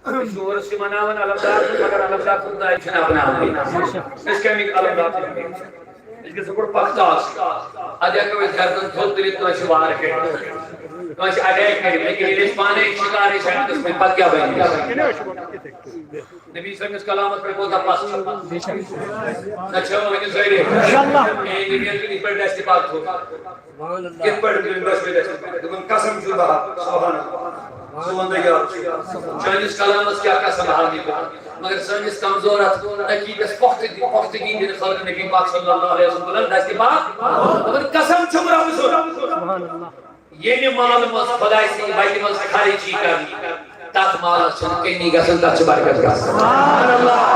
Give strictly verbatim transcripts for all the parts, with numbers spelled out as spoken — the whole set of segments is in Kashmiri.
أسۍ چھِ عُرس تہِ مناوان علمدار سُنٛد، مگر علمدار سُنٛد داے چھِنہٕ اپناوان۔ أسۍ کَمِکۍ علمدار چھِ؟ أسۍ گژھو گۄڈٕ پختہٕ آسٕنۍ۔ اَدٕ ہٮ۪کو أسۍ گردن تھوٚد تُلِتھ کٲنٛسہِ وار کٔرِتھ، کٲنٛسہِ اٹیک کٔرِتھ، لیکن ییٚلہِ أسۍ پانَے شِکارٕے چھِ اَمہِ قٕسمٕکۍ، پَتہٕ کیٛاہ بَنہِ؟ نبی سٕنٛدِس کلامس پٮ۪ٹھ کوٗتاہ پَژھ چھِ؟ نہ چھِ وۄنۍ ظٲہِر۔ اے نبی، یِتھ پٲٹھۍ دَستہِ پاک تھوٚو۔ یِتھ پٲٹھۍ دیُن دۄشوے دٔسۍ۔ دوٚپُن، "قسم چھُ بہٕ ہا۔" سبحان اللہ۔ سون دٔگۍ آو۔ چٲنِس کلامس کیٛاہ قسم ہاونہِ پٮ۪ٹھ؟ مگر سٲنِس کمزور اتھ عقیدس پۄختہٕ، پۄختگی دِنہٕ خٲطرٕ نبی پاک صلی اللہ علیہ وسلم دستہِ پاک۔ دوٚپُن، "قسم چھُم رۄبہٕ سُنٛد۔ ییٚمہِ مالہٕ منٛز خۄداے سٕنٛدِ وتہِ منٛز خرٕچی کرنہٕ، تتھ مالس چھنہٕ کٔمی گژھان، تتھ چھِ برکت گژھان۔" سبحان اللہ۔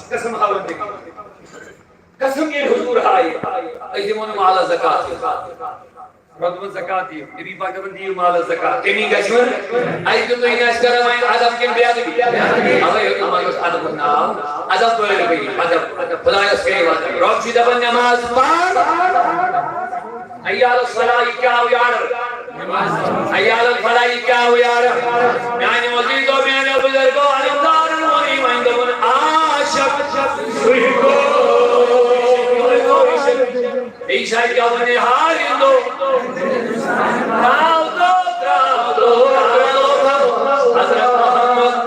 قسم ہاوان نبی۔ قسم ییٚلہِ حضور ہایہِ، أسۍ دِمو نہٕ مالس زکات۔ رۄپیہِ منٛز زکات دِیِو، نبی پاک دَپان، "دِیِو مالس زکات، کٔمی گژھِ نہٕ۔" اَسہِ دیُت نہٕ، یہِ آسہِ کران وۄنۍ ادب کِنہٕ بے ادبی؟ اوے ہیوٚت نہٕ منٛزس ادبُک ناو، ادب پٲٹھۍ گٔیہِ، ادب، خۄدایس کٔرِو ادب۔ رۄب چھُ دَپان، "نماز پَر، حی علی الصلاح، یہِ کیٛاہ آو یارٕ؟ حی علی الفلاح، یہِ کیٛاہ آو یارٕ؟" میانیو عزیزو، میانیو بزرگو، علمدارن ووٚنُے وۄنۍ، دوٚپُن، "عاشق سُے گوٚو۔" بیٚیہِ شاید کیٛاہ وَنہِ، "ہارِ دو، ترٛاو دو، ترٛاو دو، ترٛاو دو۔" حضرت محمد۔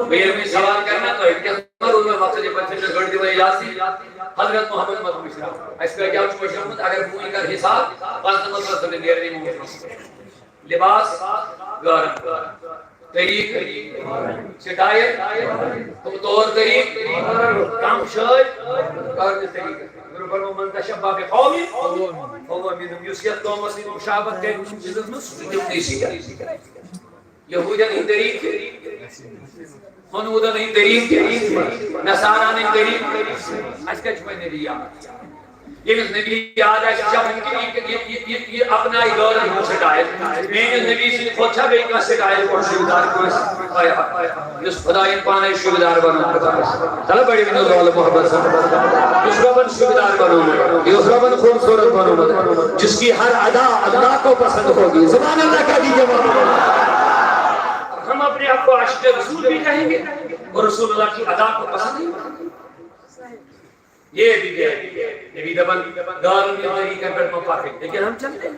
بہٕ ییٚلہِ وۄنۍ سوال کرٕ نا تۄہہِ، وٕنکیٚس ما روٗد مےٚ مقصد، یہِ پَتہٕ چھِ مےٚ گٔنٛڈ دِوان یاسین، حضرت محمد مت مٔشراو۔ اَسہِ کیٛاہ، کیٛاہ چھُ مٔشراومُت؟ اگر بہٕ وۄنۍ کرٕ حساب، پانٛژھ نمبر پانٛژھ نمبر نیرِ نہٕ یِمو منٛز۔ لباس غٲرن، طریقہٕ، سٹائل، طور طریقہٕ، کم شٲدۍ کرنہٕ طریقہٕ۔ مےٚ فرموو، "من تشبہ بقوم فہو منہم"۔ یُس یتھ قومس سۭتۍ مشابہت کرِ، سُہ چھُ تِمنٕے سۭتۍ۔ یہودین ہٕنٛدۍ طریقہٕ، ہنودن ہٕنٛدۍ طریقہٕ، نصاران ہٕنٛدۍ طریقہٕ۔ اَسہِ کتہِ چھُ وۄنۍ نبی یاد؟ ییٚمِس نبی یاد آسہِ، چھا ممکن یہِ، یہِ، یہِ، یہِ، یہِ اپنایہِ غٲرن ہُنٛد سٹایل؟ میٲنِس نبی سٕنٛدِ کھۄتہٕ چھا بیٚیہِ کانٛہہ سٹایل گۄڈٕ شوٗبدار کٲنٛسہِ؟ ہاے ہاے۔ یُس خۄدایَن پانے شوٗبدار بنوومُت آسہِ۔ تَلہٕ بڑے ؤنِو زالہٕ محبت سان۔ یُس رۄبَن شوٗبدار بنوومُت، یُس رۄبَن خوٗبصوٗرت بنوومُت، جس کی ہر ادا اللہ کو پسند ہوگی۔ سبحان اللہ کا دیجیے بابا۔ ہم اپنے آپ کو عاشق رسول بھی کہیں گے اور رسول اللہ کی ادا کو پسند نہیں؟ یہ بھی، یہ بھی دپان، غٲرن ہٕنٛدٮ۪ن طریٖقن پٮ۪ٹھ مہ پکٕنۍ، لیکن ہم چلتے ہیں۔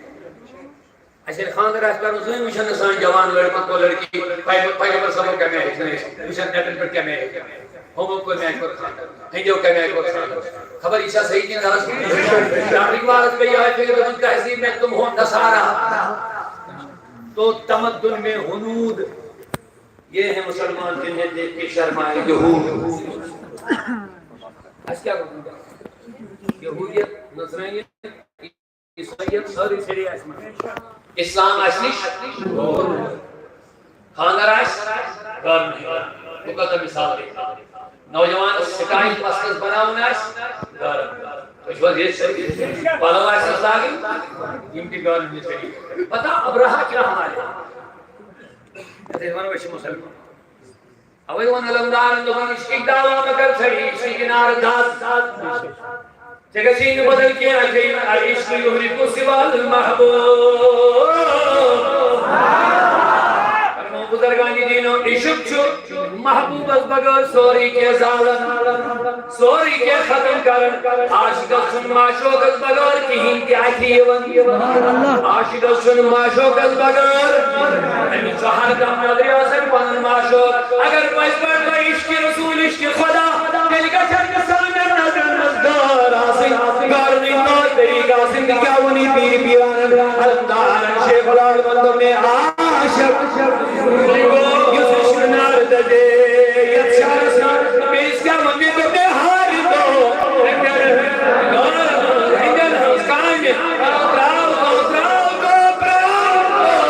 اَسہِ ییٚلہِ خانٛدر آسہِ کَرُن، سُے وٕچھن نہٕ سانہِ جوان لٔڑکہٕ تہٕ لٔڑکی، پیغمبر، پیغمبر صٲبن کَمہِ آیہِ ہیٚچھنٲے أسۍ، وٕچھن نیٚٹن پٮ۪ٹھ کَمہِ آیہِ ہیٚچھنٲے أسۍ، ہُمو کوٚر مےٚ کوٚر خانٛدر، ہیٚنٛدیو کَمہِ آیہِ کوٚر خانٛدر۔ خبر یہِ چھا صحیح کِنہٕ غلط؟ ڈاکٹر اقبالس پے یاد، ییٚلہِ دوٚپُن، تہذیب میں تم ہو نصارہ، تو تمدن میں ہنود، یہ ہے مسلمان جنہیں دیکھ کے شرمائے یہود۔ اَسہِ کیٛاہ گوٚو؟ یہودیت، نصرانیت، عیسائیت، سٲرٕے ژھیٚڑے اَسہِ منٛز۔ اسلام آسہِ نِش، خانٛدر آسہِ، گرم۔ بہٕ کَتھ مثال دِمہٕ؟ نوجوانس سٹایل پسنٛد بناوُن آسہِ، گرم۔ تُہۍ چھِو حظ ییٚتہِ سۭتۍ؟ پلو آسٮ۪س لاگٕنۍ، یِم تہِ گرم چھِ ژھیٚڑے۔ پتہ ابرہہ کیٛاہ مانہِ؟ یَتھ أسۍ وَنو، أسۍ چھِ مُسلمان۔ اوے ووٚن علمدارن، دوٚپُن، عشقٕکۍ دعوا مہ کر ژھرِ، عشقٕکۍ نارٕ دز۔ ژےٚ گژھی نہٕ بدل کینٛہہ، اَتھے العشق یحرق سوى المحبوب۔ فرمو بزرگان دینو، عشق چھُ محبوبس بغٲر سورُے کینٛہہ زالان۔ سورُے کینٛہہ ختم کران۔ عاشقس چھُنہٕ معشوقس بغٲر کِہیٖنۍ تہِ اَتھِ یِوان۔ عاشقس چھُنہٕ معشوقس بغٲر۔ أمِس چھُ ہر دم نظرِ آسان پنُن معشوق۔ اگر پٔزۍ پٲٹھۍ تۄہہِ عشقِ رسول، عشقِ خدا، تیٚلہِ گژھن نہٕ سانٮ۪ن نظرن منٛز غٲر آسٕنۍ، غٲر نٕے طور طریٖقہٕ آسٕنۍ۔ تہٕ کیٛاہ ووٚن یہِ پیٖرِ پیٖرانن، علمدارن، شیخ العالمن دوٚپ مےٚ، عاشق یُس رِشتہٕ نار دَزے یَتھ شہرس منٛز، بیٚیِس کیٛاہ ووٚن مےٚ؟ دوٚپ مےٚ، ہارِ دو ہیٚنٛدٮ۪ن ہٕنٛز کامہِ، ترٛاو گوٚو، ترٛاو گوٚو، پرٛاو گوٚو۔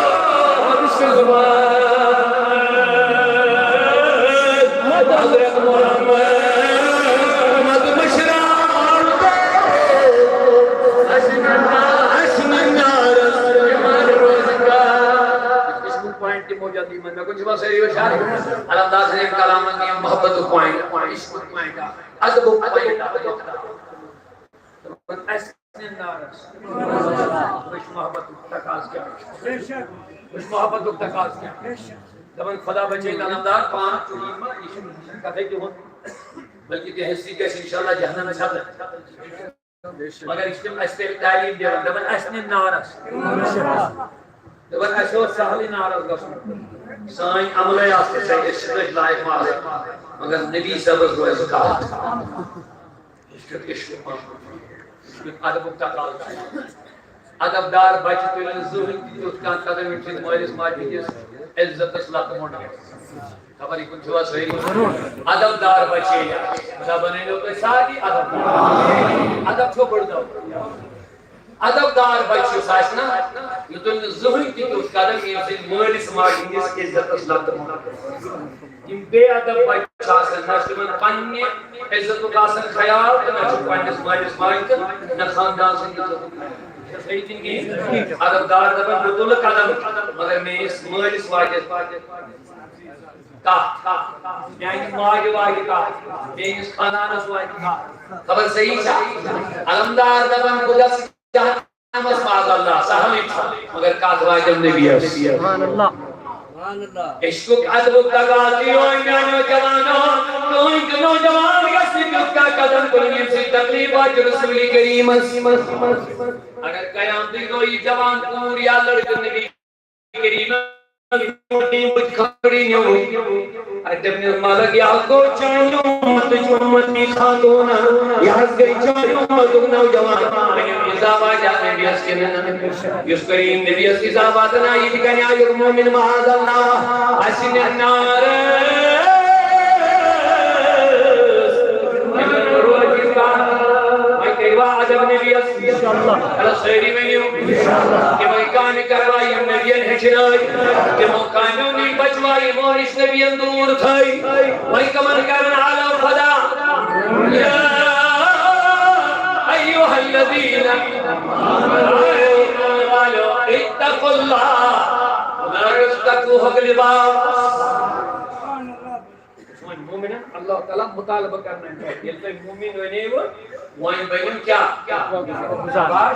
حضرت محمد مشرا۔ پوائنٹ تہِ موجود یِمن۔ مےٚ کُن چھِ وۄنۍ سٲری ہُشار۔ علمدار سٕنٛدٮ۪ن کلامن دِیِو محبتُک پوائنٹ، عشقُک پوائنٹ اکھ، ادبُک پوائنٹ اکھ۔ اَسہِ نارس۔ وٕچھ محبتُک تقاضہٕ کیٛاہ چھُ۔ وٕچھ محبتُک تقاضہٕ کیٛاہ چھُ۔ دَپان خۄدا بچٲیِن علمدار پانہٕ، چوٗنٛکہِ یہِ ما، یہِ چھُنہٕ کَتھَے تِہُنٛد، بلکہِ تِہنٛدِ سۭتۍ گژھِ اِنشاءاللہ جہنم ژھٮ۪تہٕ۔ مگر یہِ چھِ تِم اَسہِ تیٚلہِ تعلیٖم دِوان، دَپان اَسہِ نِن نارس۔ دَپان اَسہِ اوس سہلٕے نارس گژھُن۔ سٲنۍ عملے آسہٕ تِژھے، أسۍ چھِ تٔتھۍ لایق معذرت۔ مگر نبی صٲبس روزِ کَتھ۔ یہِ چھُ عشق، یہِ چھُ ادبُک تقاضہٕ۔ ادب دار بچہِ تُلہِ نہٕ زٕہٕنۍ تہِ تیُتھ کانٛہہ قدم، ییٚمہِ سۭتۍ مٲلِس ماجہِ ہٕنٛدِس عزتس لتہٕ موٚنٛڈ گژھِ۔ خبر یہِ کُن چھِوا سٲری؟ ادب دار بچہِ ییٚلہِ آسہِ، خدا بنٲیِو تُہۍ سارنٕے ادب دار۔ ادب چھُو بٔڑ دولت۔ ادب دار بچہِ یُس آسہِ نا، یہِ تُلہِ نہٕ زٕہٕنۍ تہِ تیُتھ قدم، ییٚمہِ سۭتۍ مٲلِس ماجہِ ہٕنٛدِس عزتس لتہٕ موٚنٛڈ گژھِ۔ یِم بے ادب بچہِ چھِ آسان، نہ چھُ تِمن پننہِ عزتُک آسان خیال تہٕ نہ چھُ پننِس مٲلِس ماجہِ تہٕ نہ خاندان سٕنٛدِ عزتُک خیال۔ صحیح کِنہٕ کِہیٖنۍ؟ ادب دار دَپان، بہٕ تُلہٕ قدم، مگر میٲنِس مٲلِس واتہِ کَتھ، میانہِ ماجہِ واتہِ کَتھ، میٲنِس خاندانس واتہِ کَتھ۔ خبر صحیح چھا؟ علمدار دَپان، بہٕ گژھٕ جہنمس، معاذ اللہ، سہلٕے چھُ، مگر کَتھ واتٮ۪م نبیَس۔ سبحان اللہ۔ عشقُک ادبُک تقاضہٕ یہِ وۄنۍ میانیو جوانو، کٕہٕنۍ تہِ نوجوان گژھِ نہٕ تیُتھ کانٛہہ قدم تُلُن، ییٚمہِ سۭتۍ تکلیف واتہِ رسول کریٖمس۔ اگر قیامتٕکۍ دۄہ یہِ جوان کوٗر یا لڑکہٕ نبی کریٖمس خبرٕے نیوٗ، اَتہِ دَپنَس ملک، یہِ ہا گوٚو چانہِ اُمتٕچ اُمتی خاتوٗن، یہِ حظ گٔے چانہِ اُمتُک نوجوان۔ ؤنِو، عذاب واتہِ نبیَس کِنہٕ نہ؟ یُس کریم نبیَس عذاب واتان آیہِ، یہِ تہِ کَرِ آیُک مومِن، معاذ اللہ، اَسہِ نِنہٕ نارس۔ یِمن روزِ کَتھ۔ وۄنۍ کٔرِوا ادب نبیَس؟ انشاءاللہ۔ اَلہٕ سٲری ؤنِو۔ انشاءاللہ۔ تِمَے کامہِ کَروا یِم نبیَن ہیٚچھنٲے۔ تِمو کامیو نِش بچوا یِمو نِش نبیَن دوٗر تھٲے۔ وۄنۍ کَمَن کَرَن عالم فدا؟ یا ایھا الذین آمنوا، اتقوا اللہ، لا تتقوا حق لباس۔ سون مومنن اللہ تعالیٰ مطالبہ کرنا ہے۔ ییٚلہِ تُہۍ مومن بنیوٕ، وۄنۍ بنِو کیٛاہ؟ باش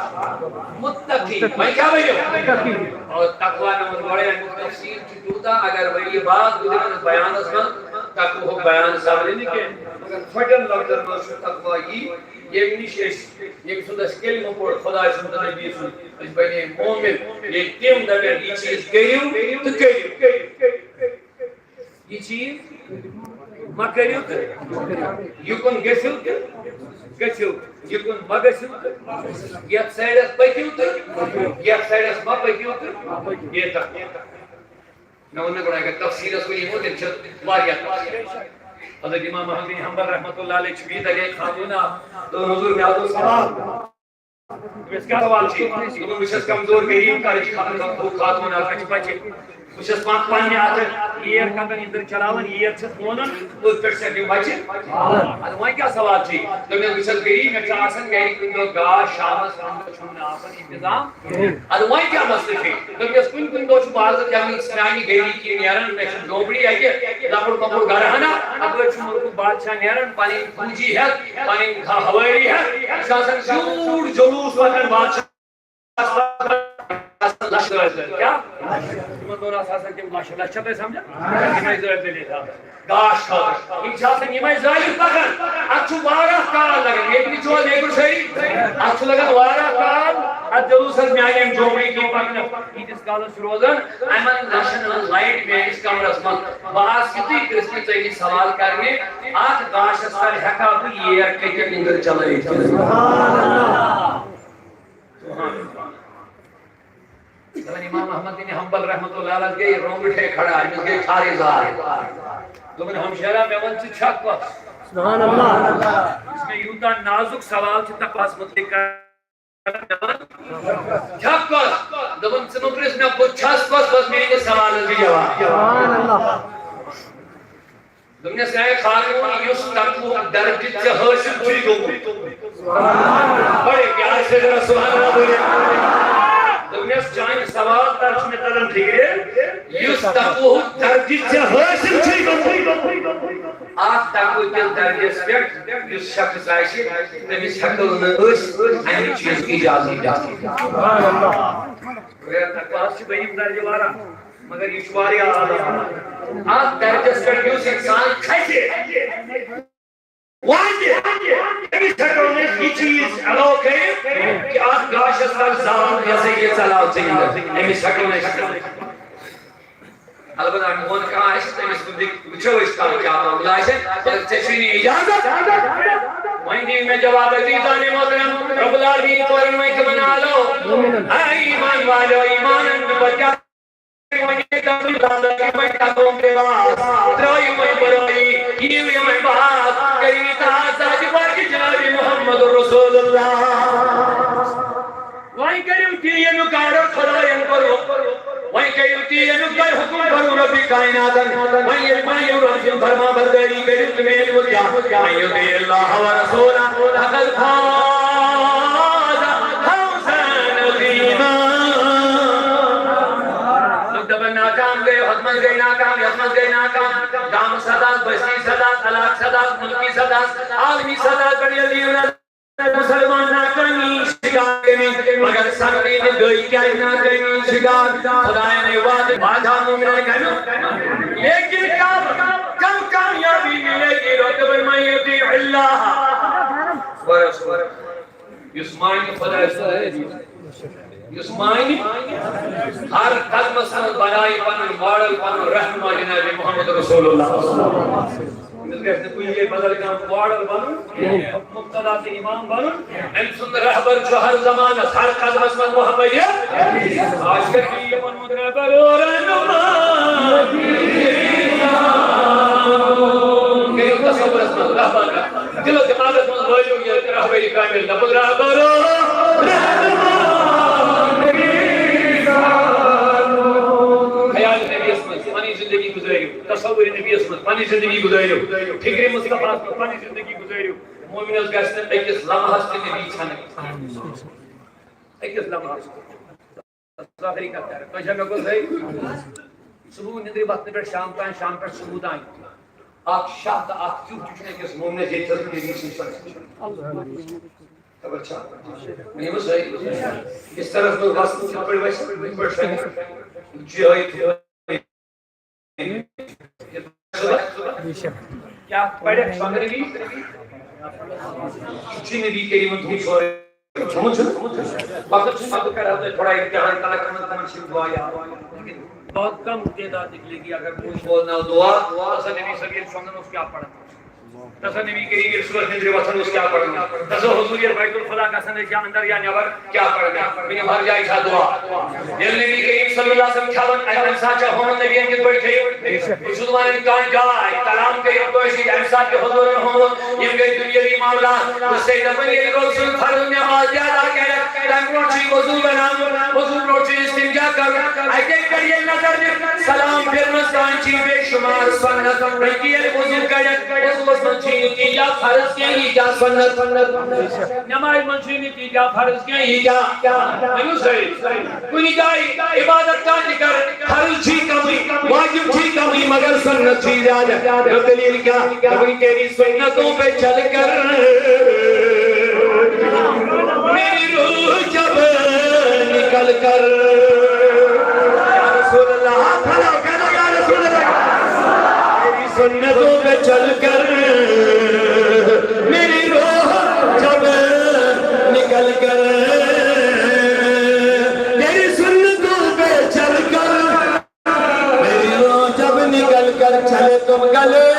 متقی۔ وۄنۍ کیٛاہ بنِو؟ اور تقویٰ نہٕ وۄنۍ گۄڈَے اَمیُک تفصیٖل چھُ تیوٗتاہ، اگر ؤری بعد بہٕ دِمن بیانَس منٛز تقوہُک بیان سپدِ نہٕ کینٛہہ۔ مگر پھٹٮ۪ن لفظن منٛز چھُ تقویٰ یی، ییٚمہِ نِش أسۍ، ییٚمہِ سُنٛد اَسہِ کلمہٕ پوٚر، خۄداے سُنٛد تہٕ نبی سُنٛد، أسۍ بنے مومن۔ ییٚلہِ تِم دَپن، یہِ چیٖز کٔرِو تہٕ کٔرِو۔ یہِ چیٖز مہ کٔرِو تہٕ یہِ کُن گٔژھِو تہٕ گٔژھِو، یہِ کُن مہ گٔژھِو تہٕ یَتھ سایڈَس پٔکِو تہٕ یَتھ سایڈَس مہ پٔکِو تہٕ ییٚتٮ۪تھ۔ مےٚ ووٚن نہ گۄڈٕ، اگر تفصیٖلَس کُن یِمو، تیٚلہِ چھِ واریاہ تفصیٖل۔ حضرت امام محمد بن حنبل رحمۃ اللہ علیہ چھُ بیٚیہِ دَرے خاتوٗن اَکھ، دوٚپُن، حضور، مےٚ حظ اوس سوال۔ دوٚپمَس، کیٛاہ سوال چھُ؟ دوٚپُن، بہٕ چھَس کمزور غریٖب گَرٕچ خا-، خا-، خاتوٗن اَکھ، اَسہِ چھِ بَچہِ۔ بہٕ چھَس پانہٕ پنٛنہِ اَتھٕ ییر کَتَن اِندٕر چلاوان، ییر چھَس لونان، أتھۍ پٮ۪ٹھ چھَس یِم بَچہِ۔ اَدٕ وۄنۍ کیٛاہ سوال چھُے؟ دوٚپمَس، بہٕ چھَس غریٖب، مےٚ چھُ آسان گَرِ کُنہِ دۄہ گاش شامَس، کُنہِ دۄہ چھُم نہٕ آسان اِنتظام۔ اَدٕ وۄنۍ کیٛاہ مسلہٕ چھُے؟ دوٚپمَس، کُنہِ کُنہِ دۄہ چھُ، بہٕ عرض کَرنہٕ، میٛانہِ غریٖبی نیران، مےٚ چھُ جھوپڑی اَتہِ، لۄکُٹ مۄکُٹ گَرٕ ہنا، اَپٲرۍ چھُ مُلکُک بادشاہ نیران، پَنٕنۍ فوجی ہٮ۪تھ، پَنٕنۍ ہوٲری ہٮ۪تھ، یہِ چھُ آسان زیوٗٹھ جلوٗس پَکان بادشاہ۔ لَشہِ دٲرۍ دٲرۍ۔ کیٛاہ؟ تِمَن دۄہَن آسہٕ آسان تِم لَشہِ، لَشہِ چھا تۄہہِ سَمجھان؟ یِمَے زٲلۍ دٔلیٖل آسان۔ گاش کھالان۔ یِم چھِ آسان یِمَے زٲلِتھ پَکان۔ اَتھ چھُ واریاہ کال لَگان۔ ییٚتہِ وٕچھو حظ، ییٚتہِ وٕچھو، اَتھ چھُ لَگان واریاہ کال۔ اَتھ جلوٗسَس میٛانہِ ییٚمہِ جھوپڑی کِنۍ پَکنَس۔ ییٖتِس کالَس چھُ روزان، یِمَن لَشَن ہٕنٛز لایِٹ میٛٲنِس کَمرَس منٛز۔ بہٕ آس یِتُے کرٛسپی ژےٚ نِش سوال کَرنہِ۔ اَتھ گاشَس تَل ہٮ۪کا بہٕ ییر کٔرِتھ، نِندٕر چلٲوِتھ؟ سبحان اللہ۔ دَپان امام احمد بن حنبل رحمۃ اللہ علیہ گٔے رونٛگٹے کھڑا، أمِس گٔے ٹھارے زار۔ دوٚپُن، ہمشیرا، مےٚ وَن، ژٕ چھَکھ کۄس؟ سبحان اللہ۔ یُس مےٚ یوٗتاہ نازُک سوال چھُ تقواہَس مُتعلِق کران، مےٚ وَن، چھَکھ کۄس؟ دوٚپُن، ژٕ مہٕ پرٛژھ مےٚ بہٕ چھَس کۄس، بس میٛٲنِس سوالَس دِ جواب۔ سبحان اللہ۔ دوٚپنَس، اے خاتوٗن، یُس تقوہُک درجہٕ ژےٚ حٲصِل چھُے گوٚمُت۔ بڑے پیار سے ذرا سبحان اللہ بولے۔ دوٚپنَس، چانہِ سوال تر چھُ مےٚ تران فِکرِ، یُس تقوہُک درجہٕ ژےٚ حٲصِل چھُے گوٚمُت، اَتھ تقوہٕ کِس درجس پٮ۪ٹھ یُس شخص آسہِ، تٔمِس ہٮ۪کو نہٕ أسۍ اَمہِ چیٖزُک اِجازت دِتھ۔ تقواہَس چھِ دوٚیِم درجہٕ والا، مگر یہِ چھُ واریاہ اعلیٰ۔ اَتھ درجس پٮ۪ٹھ یُس اِنسان کھسہِ، وۄنۍ تہِ، أمِس ہٮ۪کو نہٕ أسۍ یہِ چیٖز allow کٔرِتھ کہِ اَتھ گاشَس تَل زال یہِ ہسا یہِ ژَلاو ژٕ یہِ۔ أمِس ہٮ۪کو نہٕ أسۍ۔ البتہ میون کانٛہہ آسہِ، تٔمِس مُتعلِق وٕچھو أسۍ کانٛہہ کیٛاہ معاملہٕ آسہِ، مگر ژےٚ چھُے نہٕ اِجازت۔ وۄنۍ دِیِو مےٚ جواب، عزیٖزانِ محترم، رب العالمین کورن وۄنۍ تِمن آلو۔ اے ایمان والو، ایمان اَننہٕ پتہٕ کیٛاہ؟ وۄنۍ ترٛٲیِو وۄنۍ برائی، یِیِو یِمَن باز، کٔرِو اطاعت ذاتِ پاکِ جناب محمد رسول اللہ۔ وۄنۍ کٔرِو تی ییٚمیُک آرڈر خدایَن کوٚرُکھ۔ وۄنۍ کٔرِو تی ییٚمیُک تۄہہِ حُکُم کوٚرُو رۄبِ کائناتَن۔ وۄنۍ ییٚلہِ مٲنِو رۄب سٕنٛز فرما بردٲری کٔرِو تہٕ میلہِ وۄنۍ کیٛاہ؟ من یطع اللہ ورسولہ فقد فاز فوزا عظیما۔ لُکھ دَپان ناکام گٔے، ہۄتھ منٛز گٔے ناکام، یَتھ منٛز گٔے ناکام۔ گامہٕ سطحس، بستی سطحس، علاقہٕ سطحس، مُلکی سطحس، عالمی سطحس پٮ۪ٹھ ییٚلہِ یِم مسلمان ناکٲمی شکار گٔمٕتۍ، مگر سمجھے نہٕ گٔے کیٛازِ ناکٲمی شکار۔ خدایَن یہِ وعدٕ، وعدٕ مومنن کَمیُک۔ لیکن کم، کم کامیابی ملے گی، رۄب دوٚپُن، من یطع اللہ ورسولہ۔ یُس مانہِ خدایَس تہٕ نبی، یُس مانہِ ہر قدمس منٛز بنایہِ پنُن ماڈل، پنُن رہنما جناب محمد رسول اللہ۔ أمِس گژھِ نہٕ کُنہِ جایہِ بدل کانٛہہ ماڈل بنُن، مقتدا تہٕ امام بنُن۔ أمۍ سُنٛد رہبر چھُ ہر زمانس، ہر قدمس منٛز محمد۔ آج کل بھی یِمن ہُنٛد رہبر اور رہنما۔ کٔرِو تصورس منٛز رہبر۔ دل و دماغس منٛز لٲگِو یہِ رہبر کامل، لفظ رہبر۔ خیال نبیَس منٛز پنٕنۍ زندگی گُزٲرِو، تصور نبیَس منٛز پنٕنۍ زندگی گُزٲرِو، فکر مصطفیٰ ہَس منٛز پنٕنۍ زندگی گُزٲرِو۔ مومنس گژھِ نہٕ أکِس لمحس تہِ نبی ژھٮ۪نٕنۍ۔ أکِس لمحس۔ ظٲہری کتھ کرٕ، تۄہہِ چھا مےٚ کُن صحیح؟ صبح نِندرِ وۄتھنہٕ پٮ۪ٹھ شام تام، شام پٮ۪ٹھ صبح تام اکھ شاہ تہٕ اکھ چُٹھ تہِ چھُنہٕ أکِس مومنس ییٚتہِ تھٲومٕژ نبی سٕنٛز سنت۔ خبر چھا؟ ؤنِو حظ صحیح۔ بسترس منٛز وسنہٕ کِتھ پٲٹھۍ وسہِ؟ یِتھ پٲٹھۍ شۄنٛگہِ۔ یہِ چھُ یِہوٚے۔ کیٛاہ پرٮ۪کھ شۄنٛگنہٕ وِزِ؟ سُہ چھُ نبی کریٖمن تھوٚومُت سورُے۔ کھیوٚمُت چھُنہٕ؟ مطلب چھُ، بہٕ کرٕ ہا تۄہہِ تھوڑا امتحان، تاکہِ تِمن، تِمن چھِ یِم دعا یاد۔ بہت کم تعداد نکلے گی اگر کوئی بولنا ہو دعا۔ دعا سا نبی صلی اللہ علیہ وسلم کیا پڑھا؟ دسا نبی کریم ییٚلہِ صبحس نِندرِ وۄتھان اوس کیٛاہ پران؟ دسا حضور ییٚلہِ بیت الخلا گژھان ٲسۍ یا اندر یا نٮ۪بر کیٛاہ پران؟ ؤنِو ہر جایہِ چھا دعا؟ ییٚلہِ نبی کریم صلی اللہ علیہ وسلم کھٮ۪وان آسہِ، تمہِ ساتہٕ چھا ہومُت نبیَن کِتھ پٲٹھۍ کھیٚیِو؟ بہٕ چھُس وَنان کانٛہہ جاے کلام کٔرِو کٲنٛسہِ سۭتۍ، اَمہِ ساتہٕ تہِ حضوٗرن ہومُت، یِم گٔے دُنیٲوی معاملات۔ بہٕ چھُسے دَپان ییٚلہِ رۄب سُنٛد فرض نٮ۪ماز تہِ ادا کرِ، تَمہِ برونٛٹھ چھُ یہِ وضوٗ بناوُن، وضوٗ برونٛٹھ چھُ استنجا کرُن۔ اَکے پٮ۪ٹھ ییٚلہِ نظر دِژ، سلام پھِرنَس تام چھِ بے شمار سنت۔ بلکہِ ییٚلہِ وضوٗ کڑٮ۪کھ، وضوٗوَس منٛز چھُے نہٕ تیٖتیٛاہ فرض کینٛہہ، ییٖتیٛاہ سنت۔ نمازِ منٛز چھُے نہٕ تیٖتیٛاہ فرض کینٛہہ، ییٖتیٛاہ۔ ؤنِو صحیح۔ کُنہِ جایہِ عبادت کانٛہہ تہِ کر، فرض چھُے کمٕے، واجب چھُے کمٕے، مگر سنت چھُے زیادٕ۔ تہٕ دلیل کیٛاہ؟ دوٚپُن، تیری سنتوں پہ چل کر میری روح جب نکل کر۔ یا رسول اللہ، پھیلاؤ، کہنا، یا رسول اللہ۔ تیری سنتوں پہ چل کر میری روح جب نکل کر، تیری سنتوں پہ چل کر میری روح جب نکل کر چلے تم گلے